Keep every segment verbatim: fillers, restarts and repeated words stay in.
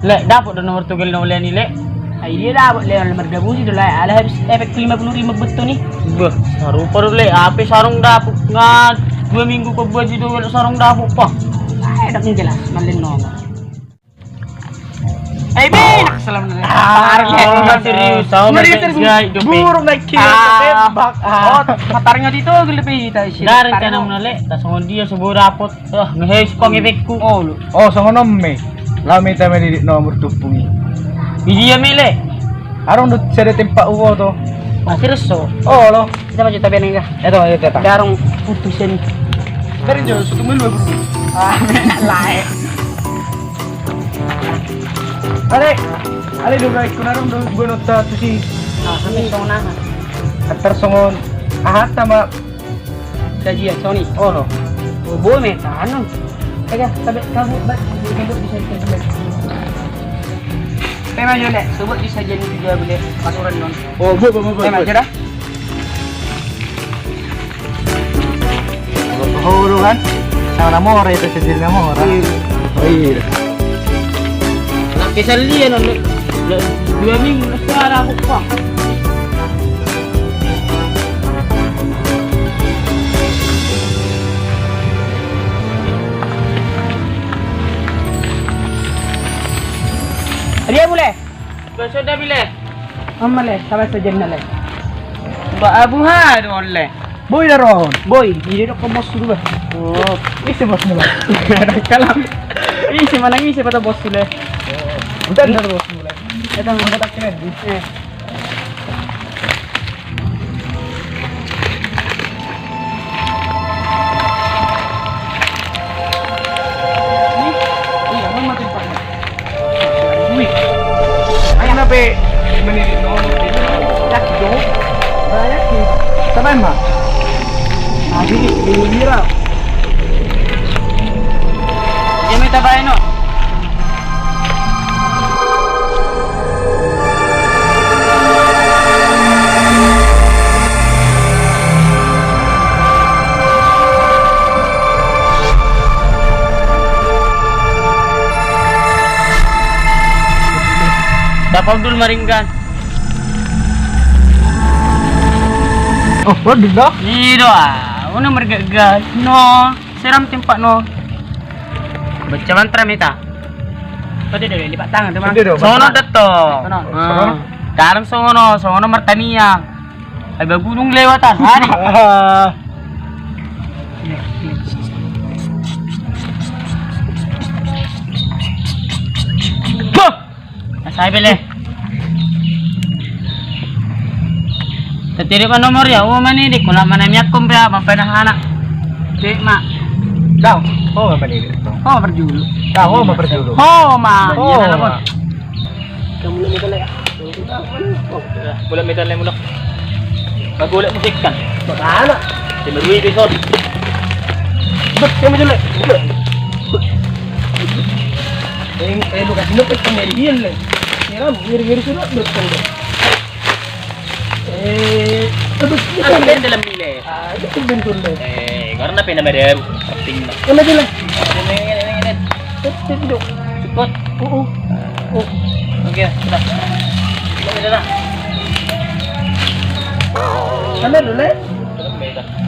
Lek, dapot do nomor togel na ulean i, Lek? Ai dia dapot, Lek, ala mardabusi do, Lek, ala habis efek lima puluh ribu beton i. Bah, sarupa do, Lek, ape sarung dapot nga dua minggu ko buat i do, Lek, sarung dapot, pah. Ai, dak jelas, malen nomor. Ai, be, nak salam, Lek. Ah, serius, sama serius. Burung naik kira, tembak. Ah. Oh, patar nga ditogel pe hita isi. Dari tanam na, Lek, tak songon dia sebuah dapot. Oh, ngehe sipang efekku. Oh, lu. Oh, songon on me. Laho ma hita malilit nomor tumpung i. Di dia me, Lek? Adong do sada tempat ubo to. Masih reso. Oh, lo. Hita maju tabe nengga. Eto, eto, eto. Darung putus ini. Dari jauh, sutu melu aku. Ah, enak lah, eh. Ale, ale do baik, kuna dong do gua nota tusi. Ah, sampai songon aha. Antar songon aha sama. Sajian, Sony. Olo. Oh, boi me tanon. Ega, tabe, kamu, bat, kamu bisa, bisa, bisa. Pe ma jo, Lek, sobat di sajian juga boleh pasuran non. Oh, boi, boi, boi, boi. Pe ma jo dah. Oh, lu kan? Sama nama orang itu sajian nama orang. Iya. Oh, iya. Nak kesal dia non, Lek. Lek, dua minggu, Lek, suara aku, Bang. Dia boleh? Gosok dah, bile. Amma, Le, sabar saja, na, Le. Ba abu ha do, Le. Boi da rohon. Boi, dia dok ke bos dulu, bah. Oh, isi bos mulai. Kalam. Isi mana isi pada bos dulu. Udah, udah bos mulai. Kita mau tak keren. Eh. Ayo na pe menit no. Yakin dong. Yakin. Sama emang. Adi, ini viral. Dia minta bae no. Dapat dulu maringgan. Oh, waduh dah. Iya doa. Mana mergagas? No. Seram tempat no. Baca mantra mita. Kau dia lipat tangan tu, Mang. Songon on do. Songon on. Ah. Dalam songon on, songon on martaniang. Ai ba gunung lewatan. Hari. Ah. Bah! Asai bele. Tadi ma nomor ya, oh mana ini? Kula mana miak kom ya, mampai dah anak. Cek mak. Kau, oh mana ini? Oh perjulu. Kau, oh perjulu. Oh ma. Oh ma. Kamu lebih kena ya. Mulak mita le mulak. Bagolek musik kan. Makana. Dia merui episode. Bet, dia maju le. Mulak. Eh, eh, lu kasih lu pesan dari dia le. Ya, ngiri-ngiri sudah bet kan. Eh, aduh, ada dalam mile. Ah, itu bentuk le. Eh, karena pena madaru. Penting. Kena maju le. Ini, ini, ini, ini. Cepet, cepet, cepet. Cepet. Uh, uh. Uh. Oke, sudah. Sudah, sudah. Sana dulu, Le.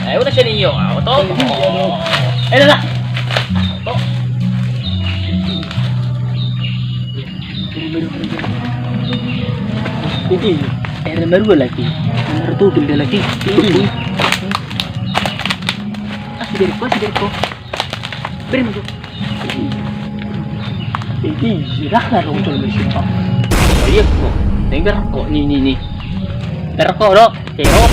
Eh, udah sini, yo. Auto. Iya, iya. Eh, dah, dah. Auto. Ini, eh, baru lagi. Baru tuh, gede lagi. Iya. Ah, si Jericho, si Jericho. Beri maju. Ih, dah lah dong, coba bersihin, Pak. Oh, iya, kok. Ini biar kok, nih, nih, nih. Biar kok, dok. Cero.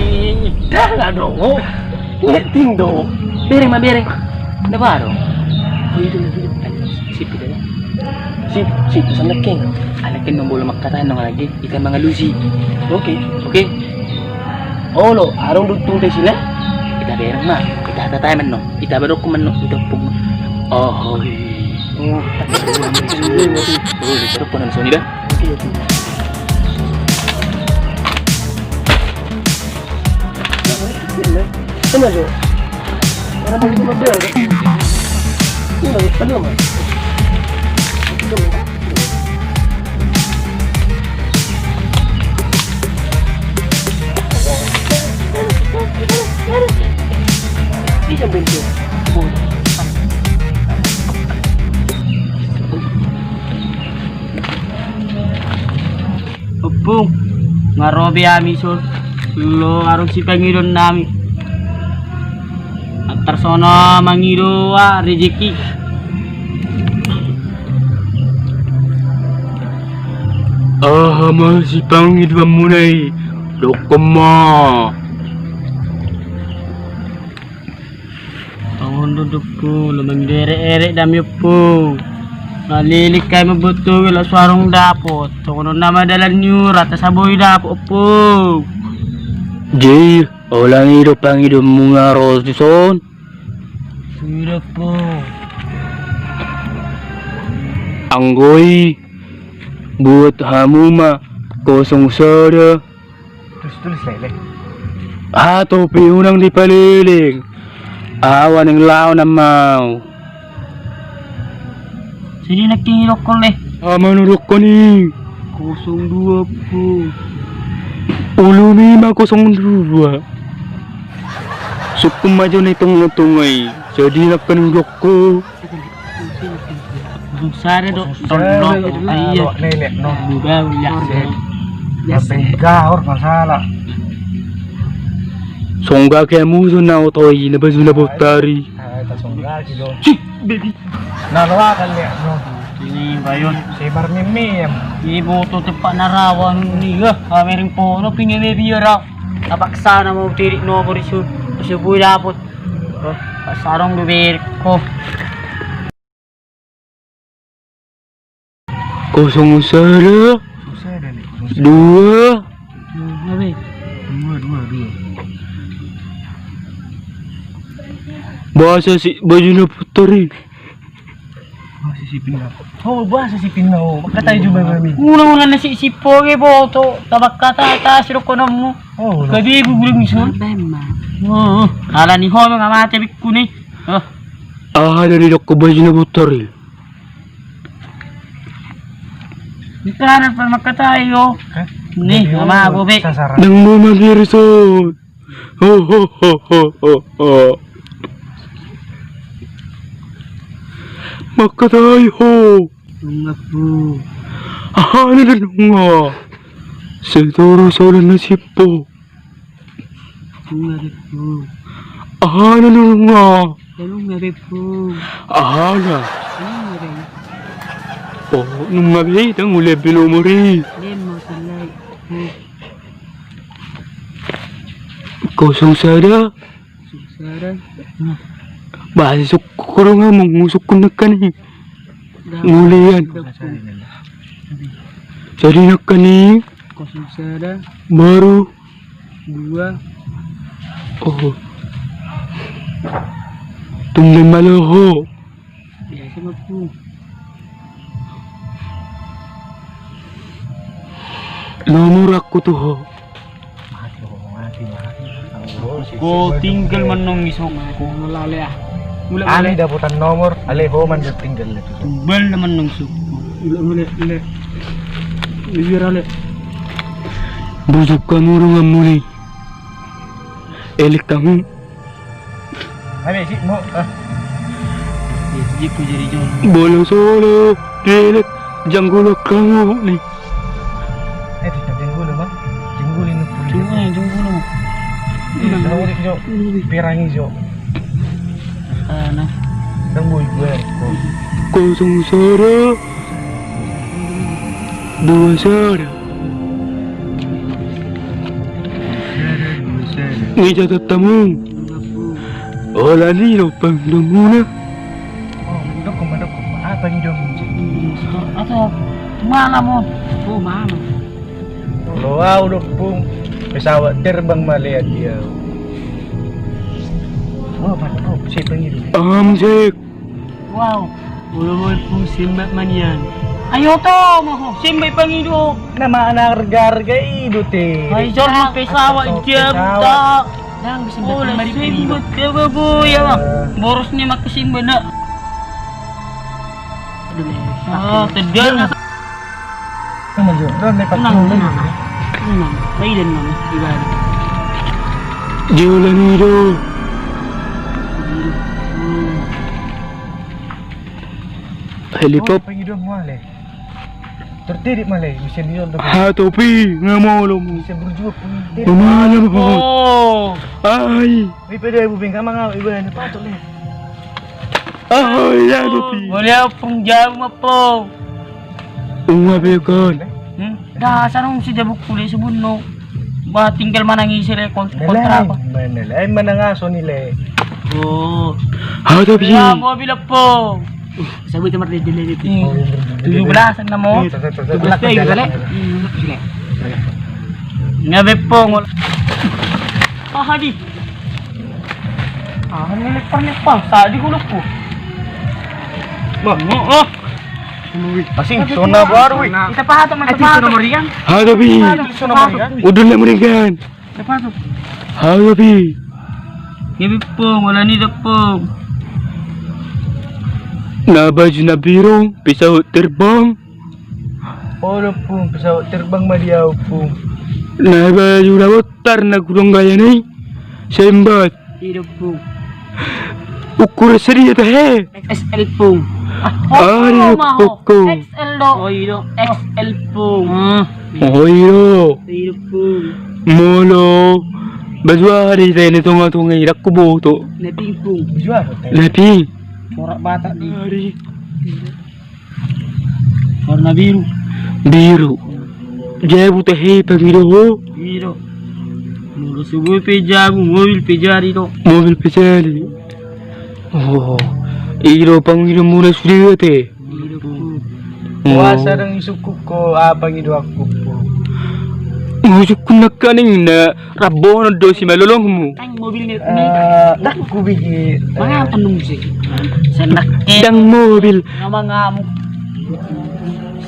Ih, dah lah dong, oh. Ngeting dong. Bere ma bere. Nda baru. Oh, itu, itu. Sip, kita ya. Sip, sip, pesan lekeng. Ada lekeng dong, boleh makata nong lagi. Ita mangalusi. Oke. Oke. Olo, adong do tung te sile? Ita bereng ma, ita hata tae menno, ita badokku menno, ita pung. Oh, oh. Oh, ita dokku nang soni da. Oke, oke. Sama jo. Orang mau buat dia. Ini lagi penuh, Mas. Nga ro be hami son, lo adong sipangidoonnami. Antar sono mangido, ah, rejeki. Aha ma sipangidoanmuna i, dokkon ma. Songon on do, Ompung, lo mangido erek-erek do hami, Ompung. Malilik hami mamboan togel, laos so adong dapot. Songon on nama dalan ni urat, asa boi dapot, Ompung. Jadi, holan i do pangidoanmu nga ro tuson? Sudah, Ompung. Anggo i, buat hamu ma kosong sada. Tulis, tulis, lele. Aha, topi unang dipaleleng. Ahu naeng laho na mau. Jadi nangkin i dokkon, le. Aha ma na dokkon i? Kosong dua, Ompung. Ulumi ma kosong dua. Sungkun ma jo na i tonga-tonga i. Jadi nangkin i dokkon. Sada do. Sada do. Iya. Lele, no. Buka, iya. Sampai gahor masalah. Songgak ya musuh na oto i, na baju na botari. Ah, tak songgak, gitu. Cih, babi. Na lo akan lihat, no. Ini bayon. Sebar mimi ya. Iboto tepat na rawa ni, ya. Amering pono pinge babi ya, ra. Tapaksana mau tirik nomor isu. Isu bui dapot. Oh, pas sarong do berek ko. Kosong sada. Kosong sada nih, kosong sada. Dua. Dua, dua, dua. Bahasa si baju na putar i. Bahasa si pinna. Oh, bahasa si pinna, oh. Makatai juga kami. Mula-mula na si, si poge boto. Tabak kata, kata, si dokononmu. Oh, no. Gabe gugurung isun. Apa emang? Oh, ala ni ho, nga mate bikku ni. Oh. Aha do didokkon baju na putar i? Di kanan pa makatai, oh. Hah? Ni, jadi, oh, ama, bobe. Sasaran. Dang mau mati rison. Ho, ho, ho. Makatai ho. Nunga, Ompung. Aha na do nunga? Setoru solan na sipo. Nunga be, Ompung. Aha na do nunga? Nunga be, Ompung. Aha na? Nunga be. Oh, nunga be, dang ule be lo mori. Dia mau selai. Kosong sada. Kosong sada. Bah, sukku dong, ngusukku nangkin i. Mulian. Jadi nangkin i. Kosong sada. Baru. Dua. Oh. Tumben malo ho. Biasa ma, Ompung. Nomor aku tu ho. Mati ho, mati, mati. Ho tinggal manong isok. Mati, lale ah. Mulak, ale, dapotan nomor, ale ho man tinggal le. Bal na manong isok. Mulak, mulak, mulak. Biar ale. Busuk hamu donganmu ni. Elek hamu. Ame sik mo, ah. Iya, iya, ku jadi jol. Bolo solo, delek, janggolo kamu ni. Eh, tidak janggolo, Bang. Janggolo ini. Janggolo, janggolo. Iya, janggolo, jo. Perangi, jo. Sana. Dang boi gue. Kosong sada. Dua sada. Ni catat tamu. Holan i do pangidoanmuna. Oh, mandok, mandok. Apa ni dong? Atau mana mo? Oh, mana? Lo au do, Ompung. Pesawat terbang malean dia. Oh, apa? Oh, saya panggil. Am, sek. Wow, olo, Ompung, sembat ma nian. Ayo to, maho, sembat pangido. Nama anak harga-harga i do te. Ai, jor ma pesawat, jam ta. Dang bisa sembat, ya, Bang. Boros ni maka sembat na. Ah, tegar na. Tenang, tenang. Tenang, tenang. Baik dan mana? Ibadah. Dia ulang hidup. Hmm. Helipop. Oh, pangidoanmu ale. Tertirik ma le, bisa di dalam. Ha, Topi, nga molo mu. Bisa berjuang pun. Pemana, Bang? Oh. Ai. Ipe dia, Bu Bengka, mangawa iba ni patok le. Ai, ya, Topi. Boleh apung jauh, Mapo. Unga be kon. Hmm? Dasar nung si jabuk kule sebunno. Ba tinggal manangisi le kon-, kontra apa? Mana le, mana ngaso ni le. Oh. Ha, Topi. Ya, mobil apa? Saya buat tempat dia dulu. Hmm. Tujuh belas nama. Tujuh belas teh gitu le. Hmm, gitu le. Nga be pong. Ah, di. Ah, ini lepas, lepas. Tadi gulungku. Bang, oh, oh. Asing, zona baru, wih. Kita patok, Mas, patok. Halo, Bi. Zona baru, ya? Udah lah, mendingan. Kita patok. Halo, Bi. Ya, Bi, pong, wala ni da, pong. Na baju na biru, pisau terbang. Olo, pung, pesawat terbang ma dia, pung. Na baju na botar na gulung gaya ni. Sembat. Hidup, pung. Ukur seri ya, he. X L, pung. Ah, oh, oh, maho. X L do. Oh, iyo. X L, pung. Hmm. Oh, iyo. Hidup, pung. Molo. Baju ari tene tonga-tonga irak ku boto. Leping, pung. Baju ari. Leping. Corak Batak di. Ari. Warna biru. Biru. Jabu tahe pangido ho. Biru. Molo so boi pe jabu, mobil pe jadi do. Mobil pe jadi. Oh. Ido pangido muna sude te. Biru. Oh. Puasa dong isukku ko apa ngido aku po. Isukku nakaning na Rabono do si malolongmu. Tang mobil ni. Eh, dah ku bigi. Mangapa nung si? Senak. Dang mobil. Nama ngamu?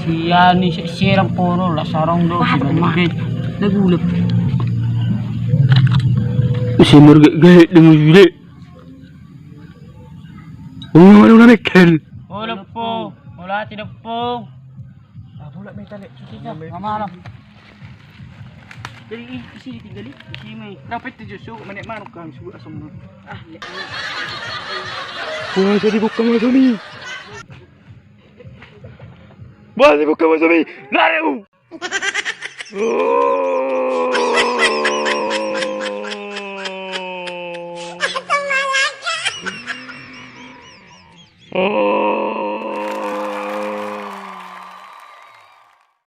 Si ani se-, serang poro la sarong do. Wah, si ma. Lagu lep. Si mergek-gek dengan jule. Oh, mana, mana mekel? Oh, lepung. Oh, lati lepung. Ah, bola metal, eh. Cuti, Cak. Mama, lo. Jadi, i-, isi ditinggal, i-, isi, me. Dapat tujuh suku, menek manuk kan, suku asam. Ah, iya, iya. Wah, jadi buka masuk ni. Wah, jadi buka masuk ni. Lari, u. Oh.